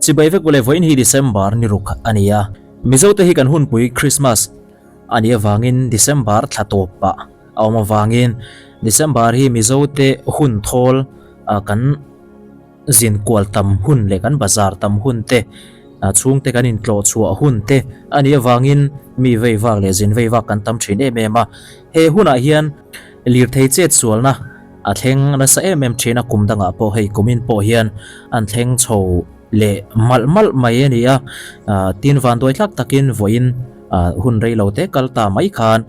Chibai vek ule vawiin hi December ni ruk a ni a. Mizote hi kan hunpui Christmas a nih avangin December thla tawp pah a awm avangin December hi Mizote hun thawl kan zin kual tam hun leh kan bazar tam hun te, chhungte kan intlawh chhuah hun te a nih avangin mi vei vak leh zin vei vak kan tam thin em em a. He hunah hian lirthei chet sualna a thleng nasa em em thin a, kum dangah pawh hei kumin pawh hian an thleng chho leh malh malh mai a ni a. Tin vanduai thlak takin vawiin hun rei lo te kal ta mai khan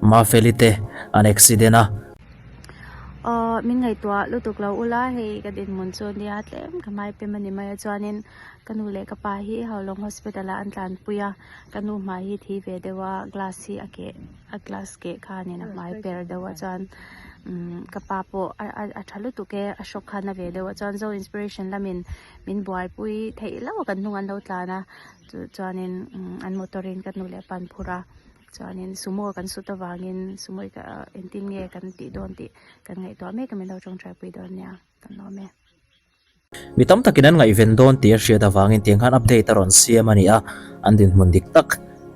Mafeli te an accident a. Aw min ngaihtuah lutuk lo ula hei ka dinhmun chu nia tlem ka hmai pem a ni mai a chuanin ka nu leh ka pa hi Haulawng hospital ah an tlanpui a ka nu hmai hi thi ve deuh a glass hi a keh a glass keh khanin a hmai per deuh a chuan umm ka pa pawh a a tha lutuk e a hrawk khan a ve deuh a chuan zo inspiration lamin min buaipui theih loh a kan hnung an lo tlan a chu chuanin umm an motor in ka nu leh pa an phur a. Chuanin sumo kan sut avangin sumo hi engtin nge kan tih dawn tih kan ngaihtuah mek a min lo tawngtaipui dawn nia kan lawm e. Mi tam takin an ngaihven dawn tih a hriat avangin tiang khan update a rawn siam a ni a, an dinhmun dik tak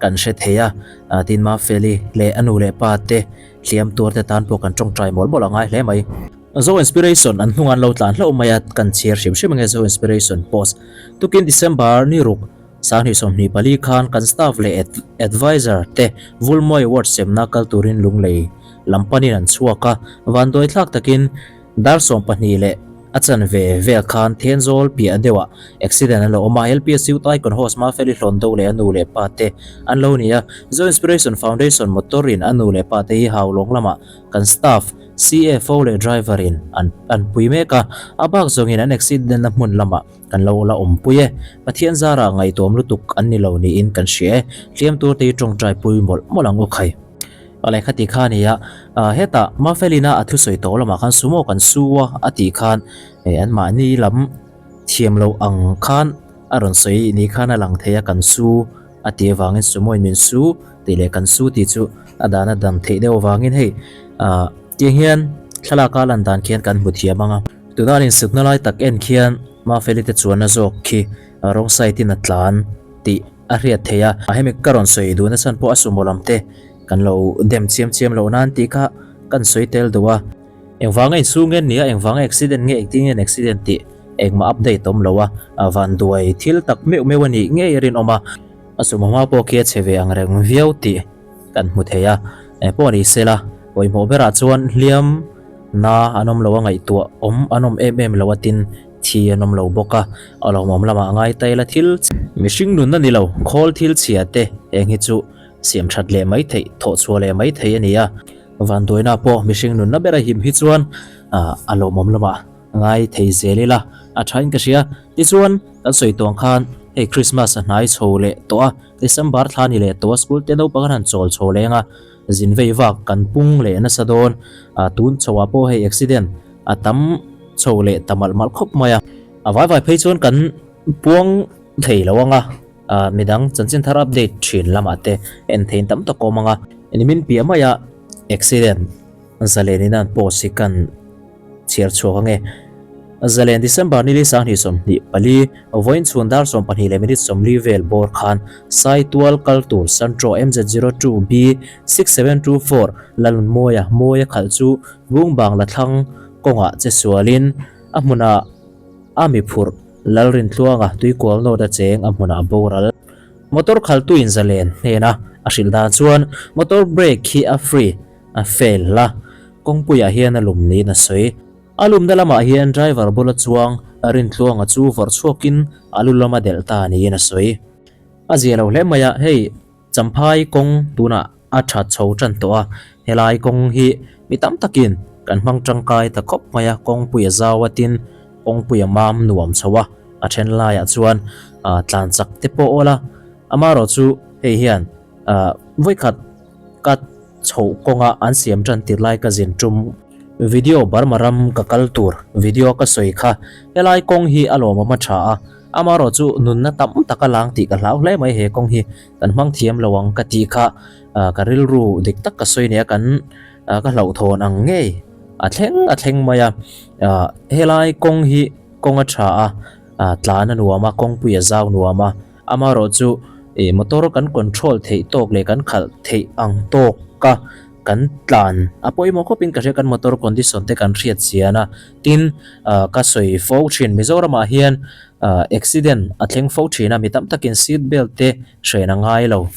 kan hre thei a, tin Mafeli leh a nu leh pa te hliam tuar te tan pawh kan tawngtai mawlh mawlh a ngai hle mai. Zo Inspiration an hnung an lo tlan hlauh mai a, kan chhiar hrim hrim ange Zo Inspiration post tukin December ni ruk Sanghnih 24 khan kan staff leh adviser te Vulmawi Award semna kal turin Lunglei lam panin an chhuak a, vanduai thlak takin dar 12 leh a chanve vel khan Thenzawl piah deuhah accident an lo awm a, LPS Youth Icon host Mafeli Hlawndo leh a nu leh pa te an lo ni a, Zo Inspiration Foundation motor in a nu leh pa te hi Haulawng lamah kan staff, CFO leh driver in an an pui mek a, a bak zawngin an accident na hmun lamah Kan lo la awmpui e. Pathian zarah ngaihtuam lutuk an ni lo niin kan hria e. Hliam tur te hi tawngtai pui mawlh mawlh ang u khai. Awle kha ti kha a ni a, hetah Mafelina a thusawi tawh lamah khan sumo kan su a a tih khan anmahni lam thiam loh ang khan a rawn sawi ni khan a lang thei a kan su a tih avangin sumo in min su tih leh kan su tih chu a dan a dam theih deuh avangin hei tiang hian thlalak a lan dan khian kan hmu thiam ang a. Tuna an insukna lai tak en khian Mafeli te chuanna zawk khi wrong side in a tlan tih a hriat theih a, hemi ka rawn sawi duhna chhan pawh a sumo lam te kan lo dem chiam chiam loh nan tih kha kan sawi tel duh a. Engvanga insung nge nia, engvanga accident nge, engtin nge an accident tih engmah update awm lo a, vanduai thil tak meuh meuh a nih ngei a rinawm a, a sumo hma pawh khi a chhe ve ang reng viau tih kan hmu thei a, engpawh ni sela pawimawh berah chuan hliam na an awm lo a ngaihtuah awm an awm em em lo a tin thi an awm lo bawk a, a lawmawm lamah a ngai ta ila thil mihring nunna ni lo khawl thil chhia te heng hi chu siam that leh mai theih thawh chhuah leh mai theih a ni a, vanduaina pawh mihring nunna bera him hi chuan a lawmawm lamah ngai thei zel ila a thain ka hria tichuan kan sawi tawng khan hei Christmas a hnai chho leh tawh a. December thla ni leh tawh a school te naupang an han chawl chho leng a, zin vei vak kan pung leh nasa dawn a, tun chho ah pawh hei accident a tam chho leh ta malh malh khawp mai a, a vai vai phei chuan kan puang thei lo ang a, midang chanchin thar update thin lamah te en theiin tam tak awm ang a, nimin piah mai a accident zalen in an post hi kan. Chhiar chhuak ange. Zalen December ni li 2024, vawiin chhun dar 12 leh minute 40 vel bawr khan Saitual kal tur Santro MZ02B 6724 Lalnunmawia Mawia khalh chu Bungbang la thlang kawngah che sualin a hmunah a mi phurh Lalrintluanga tuikual nawt a cheng a hmunah a boral. Motor khalhtuin Zalen hnena a hrilh dan chuan motor brake hi a free A fail a, kawngpuiah hian a lum niin a sawi. A lumna lamah hian driver bula chuang Rintluanga chu vawrh chhuakin a lu lam a delh ta niin a sawi. A zia lo hle mai a, hei Champhai kawng tunah a tha chho tan tawh a, helai kawng hi mi tam takin kan hmang tangkai ta khawp mai a, kawngpui a zau a tin kawngpui a mam nuam chho a, a then laiah chuan tlan chak te pawh awl a, amaherawhchu hei hian vawikhat ka chhoh kawnga an siam tan tir lai ka zin tum video Burma ram ka kal tur video ka sawi kha helai kawng hi a lawmawm a tha a amaherawh chu nunna tam tak a lang tih ka hlau hle mai he kawng hi kan hmang thiam lo ang ka tih kha ka rilru dik tak ka sawi nia kan ka hlauhthawn ang ngei a thleng a thleng mai a helai kawng hi kawng a tha a. Tlan a nuam a, kawngpui a zau nuam a, amaherawhchu ih motor kan control theih tawk leh kan khalh theih ang tawk a kan tlan a pawimawh khawpin ka hria kan motor condition te kan hriat chian a, tin ah ka sawi fo thin Mizoramah hian ah accident a thleng fo thin a, mi tam takin seat belt te hren a ngai lo.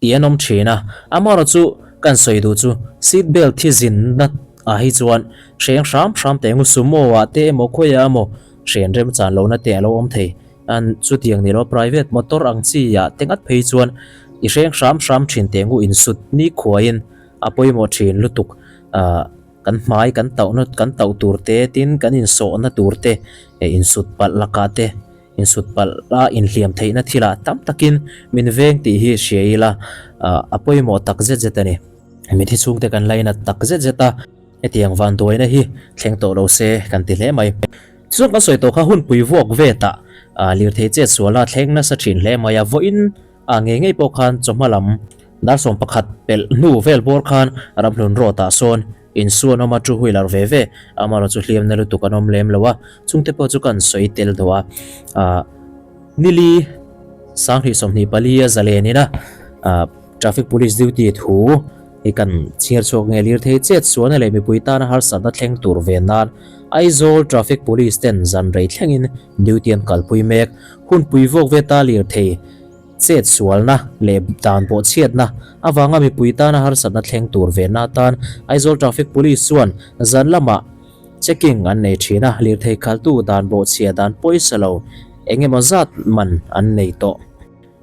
Tih an awm thin a, amaherawh chu kan sawi duh chu seat belt hi zinna ah hi chuan hreng hram hram teh ngu sumo ah te emaw khawiah emaw hren remchan lohna te a lo awm thei. An chutiang ni lo private motor ang chi ah te ngat phei chuan i hreng hram hram thin teh ngu insut ni khuaiin a pawimawh thin lutuk ah kan hmai kan tauhna kan tauh tur te tin kan insawhna tur te insut palh lakah te Insut palh a inhliam theihna thilah tam takin min veng tih hi hria ila a pawimawh tak zet zet a ni. Mithi chhungte kan lainat tak zet zet a, hetiang vanduaina hi thleng tawh lo se kan ti hle mai. Tichuan kan sawi tawh kha hunpui vuak vetah lirthei chetsuala thleng nasa thin hle mai a, vawiin a ngei ngei pawh khan chawhma lam dar 11 pelh hnu vel bawr khan Ramhlun Road ah sawn Insuan awm a two wheeler ve ve, amaherawh chu hliamna lutuk an awm lem lo a, chungte pawh chu kan sawi tel duh a, ah nili sanghnih 24 a zalen ina ah traffic police duty thu hi kan chhiar chhuak nge lirthei chet sualna leh mipui tana harsatna thleng tur ve nan Aizawl traffic police ten zan rei thlengin duty an kalpui mek, hunpui vawk ve ta lirthei. Chet sualna leh dan pawh chhiatna avanga mipui tana harsatna thleng tur venna atan Aizawl Traffic Police chuan zan lamah checking an nei thin a, lirthei khaltu dan bawhchhia dan pawisa lo eng emaw zat man an nei tawh.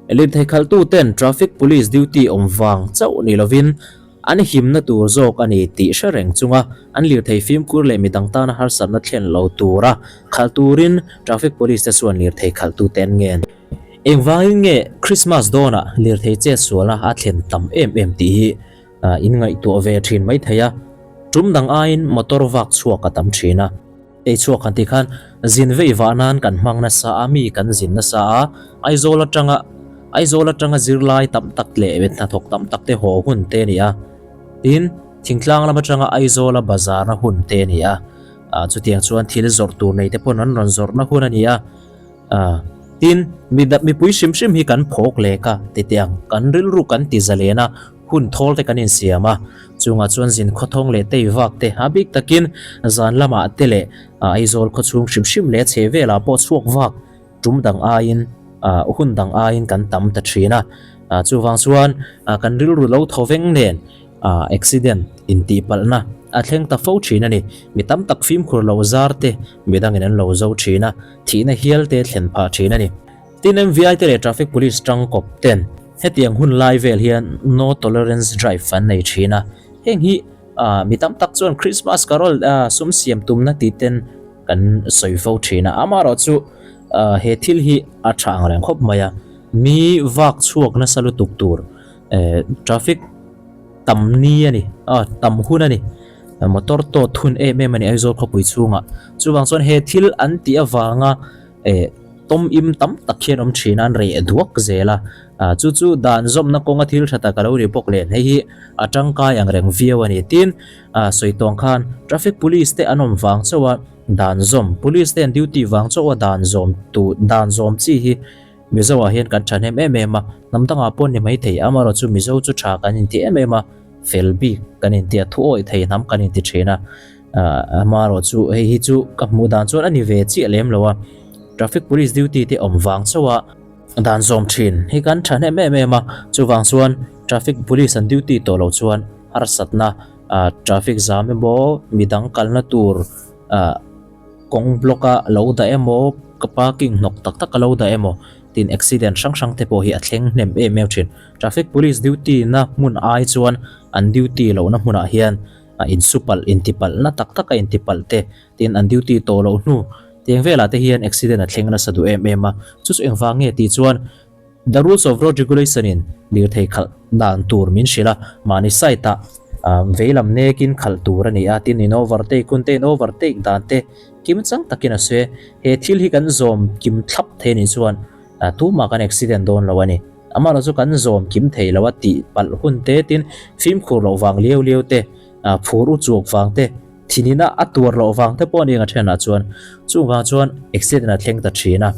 Lirthei khaltu ten Traffic Police duty awm vang chauh ni lovin an himna tur zawk a ni tih hre reng chunga an lirthei fimkhur leh midang tana harsatna thlen lo tura khalh turin Traffic Police te chuan lirthei khalhtute an ngen. Engvangin nge Christmas dawnah lirthei chetsualna a thlen tam em em tih hi in ngaihtuah ve thin mai thei a. Tum dang aiin motor vak chhuak a tam thin a. Ei chhuak han tih khan zin vei vah nan kan hmang nasa a, mi kan zin nasa a, Aizawl atanga Aizawl atanga zirlai tam tak leh hnathawk tam tak te haw hun te a ni a. Tin, thingtlang lam atanga Aizawla bazarna hun te a ni a. Chutiang chuan thil zawrh tur nei te pawn an rawn zawrhna hun a ni a. A, tin, mi mipui hrim hrim hi kan phawk lek a, titi ang, kan rilru kan ti zalen a, hun thawl te kan insiam a, chungah chuan zin khawthawng leh tei vak te a bik takin zan lamah te leh Aizawl khawchhung hrim hrim leh chhe velah pawh chhuak vak tum dang aiin hun dang aiin kan tam ta thin a, chuvang chuan kan rilru lo thaw veng nen accident intihpalhna a thleng ta fo thin a ni, mi tam tak fimkhur lo zar te midangin an lo zo thin a. Thihna hial te thlen phah thin a ni. Tin MVI te leh Traffic Police tangkawp ten hetiang hun lai vel hian No Tolerance Drive an nei thin a. Heng hi mi tam tak chuan Christmas Carol sum siam tumna tih ten kan sawi fo thin a. Amaherawh chu he thil hi a tha ang reng khawp mai a. Mi vak chhuak nasa lutuk tur traffic tam ni a ni, tam hun a ni. Motor tawt hun em em a ni Aizawl khawpui chhungah. Chuvang chuan he thil an tih avanga eh tawm im tam tak hian awm thin a, an reh duak zel a. Ah chu chu dan zawmna kawnga thil tha tak a lo ni bawk len hei hi a tangkai ang reng viau a ni. Tin, ah sawi tawng khan traffic police te an awm vang chauh a dan zawm, police te an duty vang chauh a dan zawm tu dan zawm chi hi Mizo ah hian kan thahnem em em a, hnam dangah pawh ni maithei amaherawhchu Mizo chu tha kan inti em em a. fel bik kan inti a, thu awih thei hnam kan inti thin a, amaherawh chu hei hi chu ka hmuh dan chuan a ni ve chiah lem lo a, traffic police duty te awm vang chauh a dan zawm thin hi kan thahnem em em a, chuvang chuan traffic police an duty tawh loh chuan harsatna traffic zam emaw midang kalna tur ah. Kawng block a lo dah emaw, ka parking hnawk tak tak a lo dah emaw tin accident hrang hrang te pawh hi a thleng hnem em em thin. Traffic police duty na hmun ai chuan an duty lohna hmunah hian a insu palh, intipalh na tak tak a intipalh te tin an duty tawh loh hnu tiang velah te hian accident a thleng nasa duh em em a. Chu chu engvang nge tih chuan The Rules of Road Regulation in lirthei khalh dan tur min hrilh a, mahni side ah veilam nekin khalh tur a ni a, tin in overtake hun te in overtake dan te kim chang takin a sawi a, he thil hi kan zawm kim thlap thei anih chuan tumah kan accident dawn lo a ni. Amaherawhchu chu kan zawm kim thei lo a tih palh hun te tin fimkhur loh vang liau liau te, phur u chuak vang te. Thinina a tuar loh vang te pawh a ni ang a thenah chuan. Chung vang chuan accident a thleng ta thin a.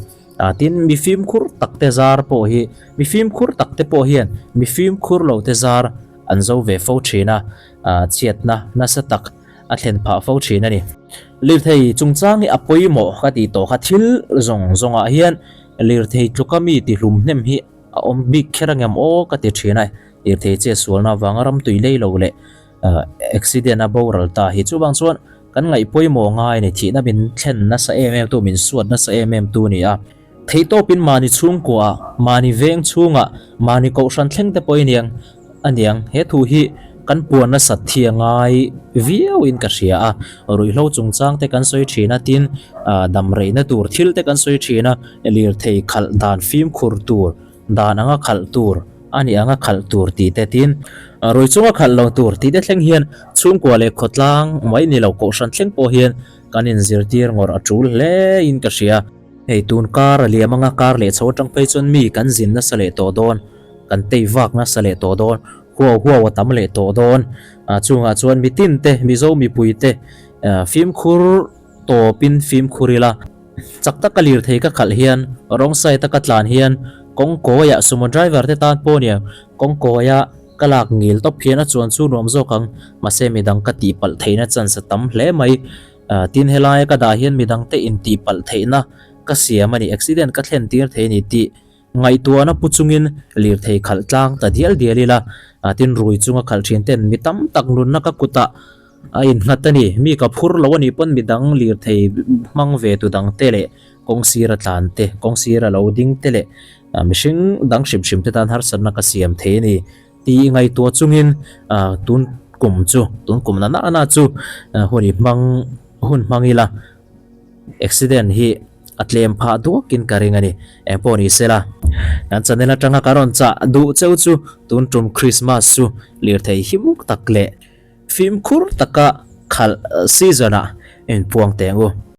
Tin, mi fimkhur tak te zar pawh hi, mi fimkhur tak te pawh hian mi fimkhur lo te zar an zo ve fo thin a, chhiatna nasa tak a thlen phah fo thin a ni. Lirthei chungchang hi a pawimawh ka tih tawh kha thil zawng zawngah hian lirthei tluka mi tihlum hnem hi a awm bik kher angem aw ka ti thin a, lirthei che sualna avanga ram tui lei lo leh accident a boral ta hi chuvang chuan kan ngaih pawimawh ngai a ni thihna min thlen nasa em em tu min suat nasa em em tu a ni a. Theihtawpin mahni chhungkuaah, mahni veng chhungah, mahni kohhran thleng te pawh i niang a niang. He thu hi kan puan nasat thi a ngai viauin ka hria a, ruihhlo chungchang te kan sawi thin a, tin dam reihna tur thil te kan sawi thin a, lirthei khalh dan fimkhur tur, dan anga khalh tur, a nih anga khalh tur tih te tin rui chunga khalh lo tur tih te thleng hian chhungkua leh khawtlang mai ni lo kohhran thleng pawh hian kan inzirtir ngawrh a tul hle in ka hria. Hei tun kar a liam anga kar leh chho atang phei chuan mi kan zin nasa leh tawh dawn, kan tei vak nasa leh tawh dawn, huau huau a tam leh tawh dawn. Chungah chuan mitin te, Mizo mipui te fimkhur tawpin fimkhur ila, chak taka lirthei ka khalh hian, wrong side a ka tlan hian kawng kawiah sumo driver te tan pawh nia kawng kawia ka lak ngil tawp hian a chuan chu nuam zawk ang, mahse midang ka tihpalh theihna chance a tam hle mai. Tin helaia ka dah hian midangte intihpalh theihna ka siam a ni, accident ka thlen tir thei a ni tih ngaihtuahna pu chungin lirthei khalh tlang ta dial dial ila, tin rui chunga khalh thin ten mi tam tak nunna ka kutah a innghat a ni, mi ka phur lo a nih pawn midang lirthei hmang ve tu dang te leh kawng sira tlan te, kawng sira lo ding te leh mihring dang hrim hrim te tan harsatna ka siam thei a ni. Tih ngaihtuah chungin tun kum chu, tun kum na na na chu hun i hmang, hun hmang ila accident hi a tlem phah duakin ka ring a ni. Eng pawh ni sela, kan channel atanga ka rawn chah duh cheu chu tun tum Christmas chu lirthei him tak leh fimkhur taka khalh season ah inpuang teng u.